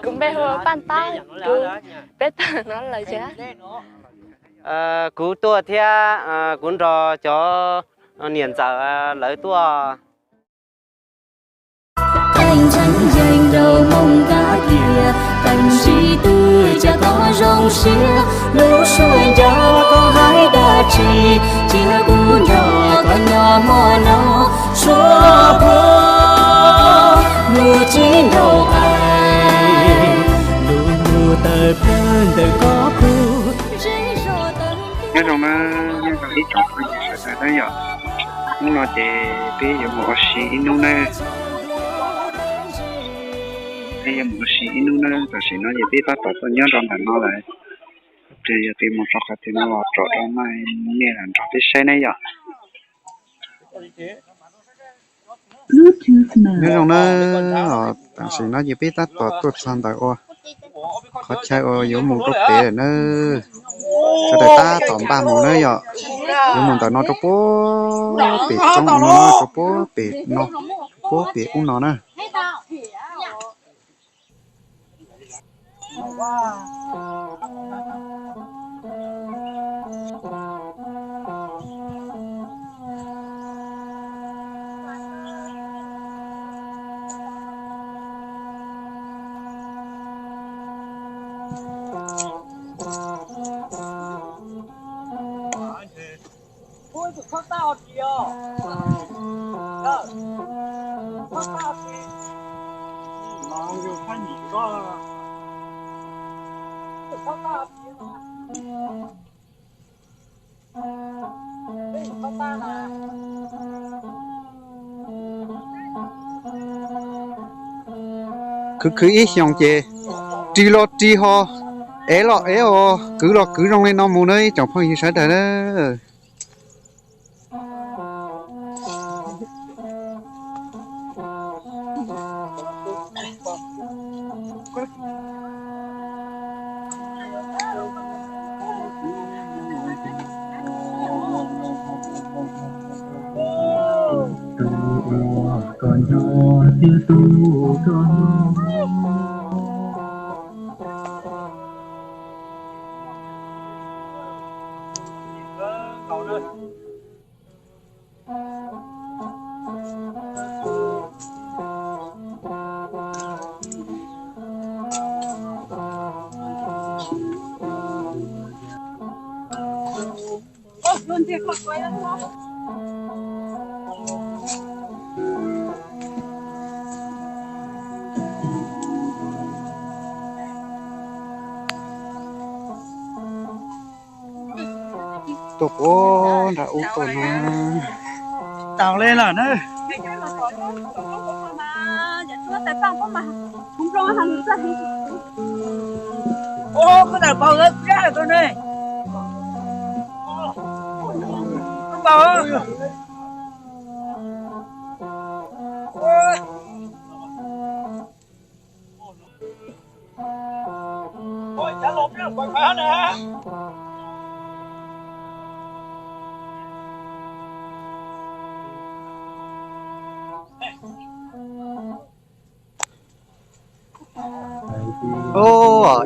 Kuv npe hu Paj Tab, kuv peb tawg no lawm thiab. Kuv tuaj thiab, kuv nrog cov niam ntxawm lawv tuaj. Nyob zoo na, nyob zoo ib tsoom phooj ywg sawv daws na yom. Hnub no ces peb yuav mus ua si ib hnub na. Peb yuav mus ua si ib hnub na, tam sim no ces peb tab tom tuaj nyob rau ntawm no lawm. Ces yog tias mus rau qhov twg no los tsom rau no nej los nrog peb saib na yom. Nyob zoo na, tam sim no ces peb tab tom tuaj txog ntawm ua qhov chaw uas yuav mus rau pem lawm na. Sawv daws tab tom npaj mus na yom, yuav mus ntawm no rau puag pem roob no, rau puag pem no, rau puag pem ub no na. Khwv khwv ib xyoos ces ris los ris ho, ev los ev ho, kwv los kwv zoo li no mus na ib tsoom phooj ywg sawv daws na. Tuaj puag nram ub tuaj na. Tau li lawm na.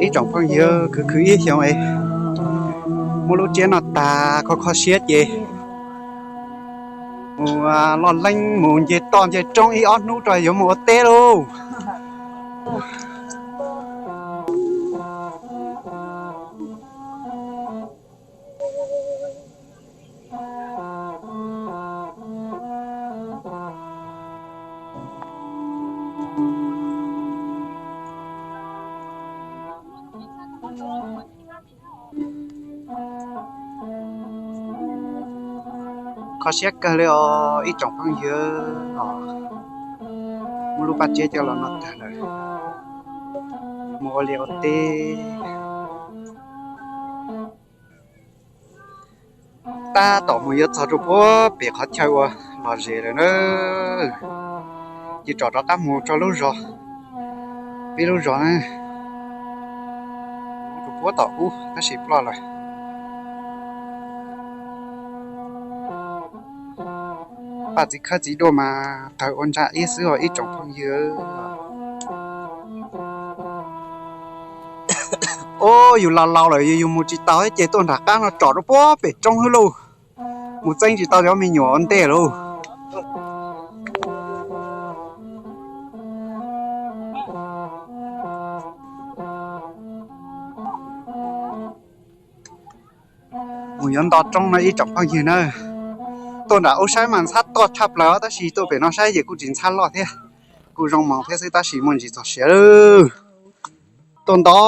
Ib tsoom phooj ywg, khwv khwv ib xyoos es muab lub tsiab no tas kho kho siab ces mus loj leeb mus nce toj nce roob ib ob hnub rau yuav mus ua teb lauj. Kho siab kawg li os ib tsoom phooj ywg os. Muab lub paj tsiab coj los no tag lawm, mus ua liaj ua teb. Tab tom mus yuav txog rau puag pem qhov chaw uas lom zem lawm na. Ces rov rov qab mus txog lub zos, peb lub zos na, rau puag tom ub tab sis ploj lawm. Paj txiv khawb txiv duaj mas tawg ua ntsa iab xwb os ib tsoom phooj ywg. Ub, yus laus laus lawm yus mus tsis taus ces tuaj nram qab no tsom rau puag pem roob xwb lauj. Mus txeeb tsis tau cov me nyuam ua ntej lauj. Mus yuav nto roob no ib tsoom phooj ywg na. Tuaj nram ub saib mas ntxhab toj tshaj plaws os, tab sis tuaj pem no saib ces kuj tsis ntxhab loj thiab, kuj zoo mos thiab xwb tab sis muaj ntsis txog siav lawm. Tuaj nto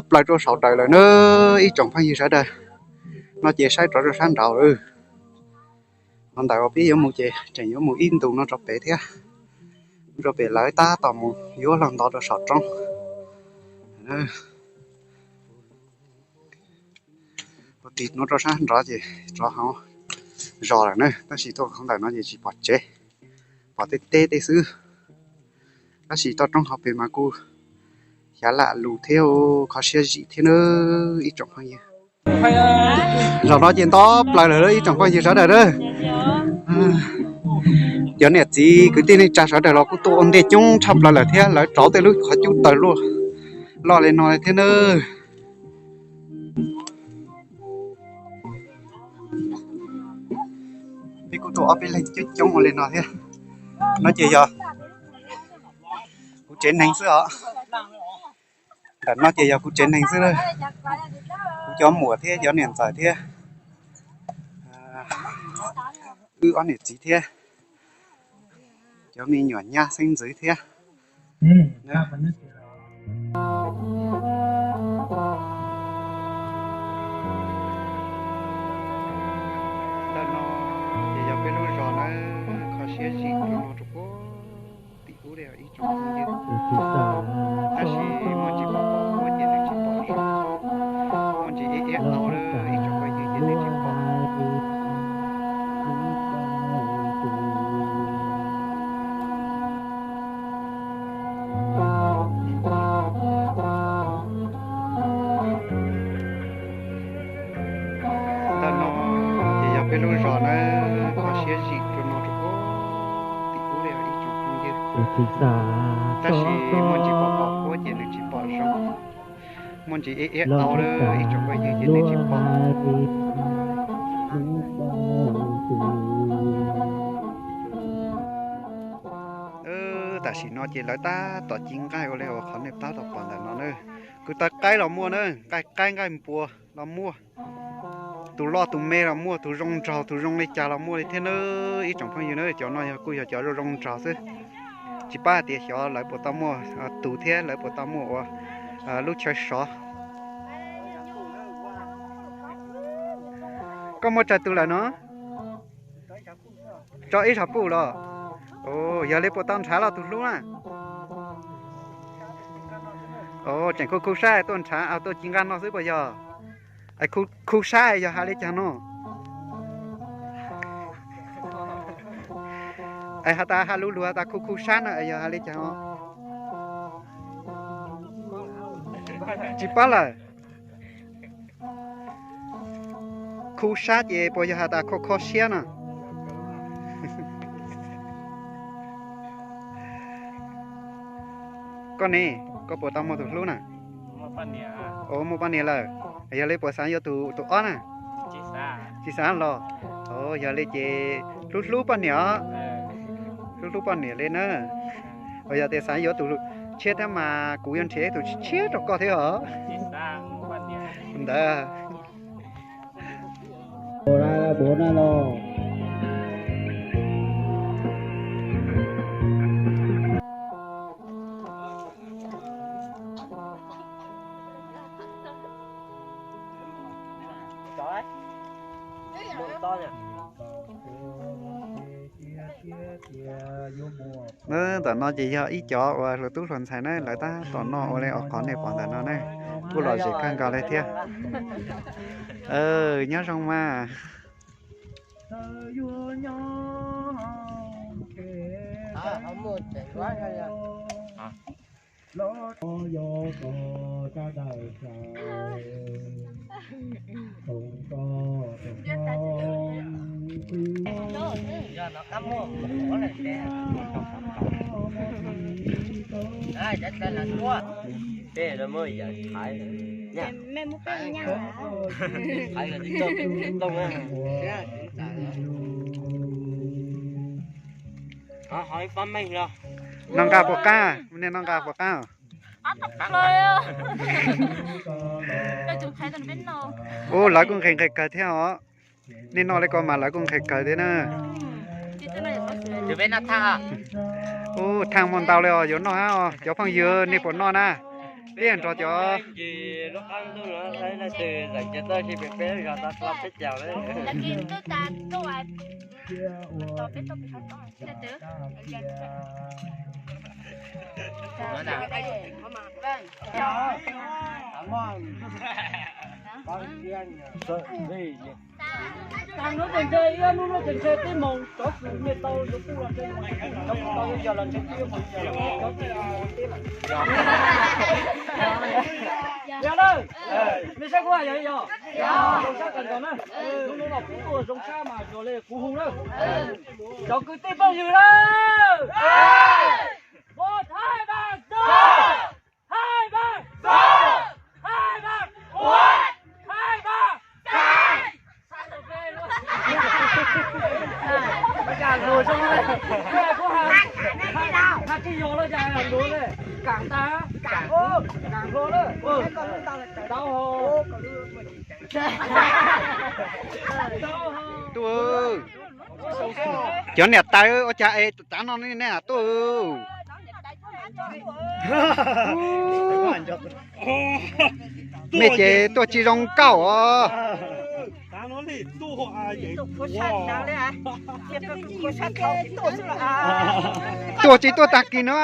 plaws rau saum daws lawm na ib tsoom phooj ywg sawv daws. No ces saib rov rau sab nraud lawm. Qhov ntawm uas peb yuav mus ces tseem yuav mus ib ntus no rau pem thiab, rau pem lawv tab tom mus yuav los ntov rau saum roob. Ua tig no rau sab nraud ces rov hauv zos lawm na, tab sis tuaj qhov ntawm no ces tsis pom tsev, pom tej teb tej xwb. Tab sis toj roob hauv pes mas kuj xyav lam lus thiab, kho siab zim thiab na ib tsoom phooj ywg. Zaum no ces nto plaws lawm ib tsoom phooj ywg sawv daws na. Cov niam txiv kwv tij neej tsa sawv daws los kuj tuaj ua ntej coob tshaj plaws lawm thiab, lawv rauv tej lub qhov cub taws loj li no li thiab na. Peb kuj tuaj ob peb leeg coob coob ua li no thiab. No ces yog kuv tsev neeg xwb os. Ntawm no ces yog kuv tsev neeg xwb, kuv cov muam thiab cov niam ntxawm thiab wb ob niam txiv thiab cov me nyuam nyab xeeb ntxwv thiab. Ntawm no ces yog peb lub zos na, kho siab zim rau no rau puag tim ub li ib tsoom phooj ywg. Tab sis muaj ntsis pom pom huab ces nws tsis pom zoo, muaj ntsis iab iab au lawm ib tsoom phooj ywg ces nws tsis pom. Ntawm no ces yog peb lub zos na, kho siab zim rau no rau puag tim ub li ib tsoom phooj ywg. Tab sis muaj ntsis pom pom huab ces nws tsis pom zoo, muaj ntsis iab iab au lawm ib tsoom phooj ywg ces nws tsis pom. Tam sim no ces lawv tab tom ci nqaij ua li uas qhov nej tab tom pom ntawm no na. Kwv taw qaib los muaj na, nqaij qaib nqaij npua los muaj, tus loj tus me los muaj, tus zoo nraug tus zoo li cas los muaj li thiab na ib tsoom phooj ywg na. Cov no yog kuj yog cov zoo zoo nraug xwb, tsis paub hais tias xyov lawv puas tau muaj tus thiab lawv puas tau muaj ua lub chaw sov. Koj muaj tsawg tus lawm no? Tso ib zog puj los? Yog li puas tau nrhav los tus hlub na? Tseem khu khu sab tuaj nrhav tuaj ci nqaj no xwb puas yog? Khu sab yog hais li cas no? Es has tas has lus lus has tas khu khu sab no yog hais li cas? Tsis paub lawm. Khu sab ces puas yog has tas kho kho siab no? Koj ne, koj puas tau muaj tus hlub na? Muaj poj niam lawm. Yog li puas xav yuav tus tus ob na? Tsis xav los? Yog li ces hlub hlub poj niam os. Hlub hlub poj niam li na. Yog tias xav yuav tus tshiab thiab mas kuv yuav nrhiav ib tus tshiab rau koj thiab os. Ntawd. Ntawm no ces yog ib cov uas hluas tub hluas ntxhais na, lawv tab tom noj ua li qhov nej pom ntawm no na, kuj lom zem kawg nkaus li thiab. Nyob zoo mas. Yog no qab muaj, peb muab yawm thaiv, thaiv los tib toj tib toj na. Ho ib pab meej los. Noj nqaj puas qab, nej noj nqaj puas qab? Ub, lawv kuj nqhis nqhis kawg thiab os. Nej noj li ko mas lawv kuj nqhis kawg thiab na. Ub, thaaj muaj ntau li os, yuav noj hab os. Cov phooj ywg nej puas noj na? Peb nrog cov Taag nuav ces ntshe ib hnub nuav ces ntshe tib moos cov kws me tau yuav kuj los ntshe, cov kws tau yuav yog los ntshe tib moos yog los cov kws teb lawm. Yog lawm, mej saib kuv hais yog, zoo sab kawg nkaus na. Hnub nuav los kuv tuaj zoo sab mas zoo le kuv hu lawm. Cov kwv tij phooj ywg lawm, một, hai, ba, sáu. Hai, ba, sáu. Hai, ba, bốn. Hai, ba, sáu. Has tsis yog los cas luav le, kaam tas, kaam hlo le. Tub, cov niam tais ua cas es tav no ne tuaj. Mej ces tuaj tsis zoo nkauj os. Tuaj tsis tuaj tag kis no.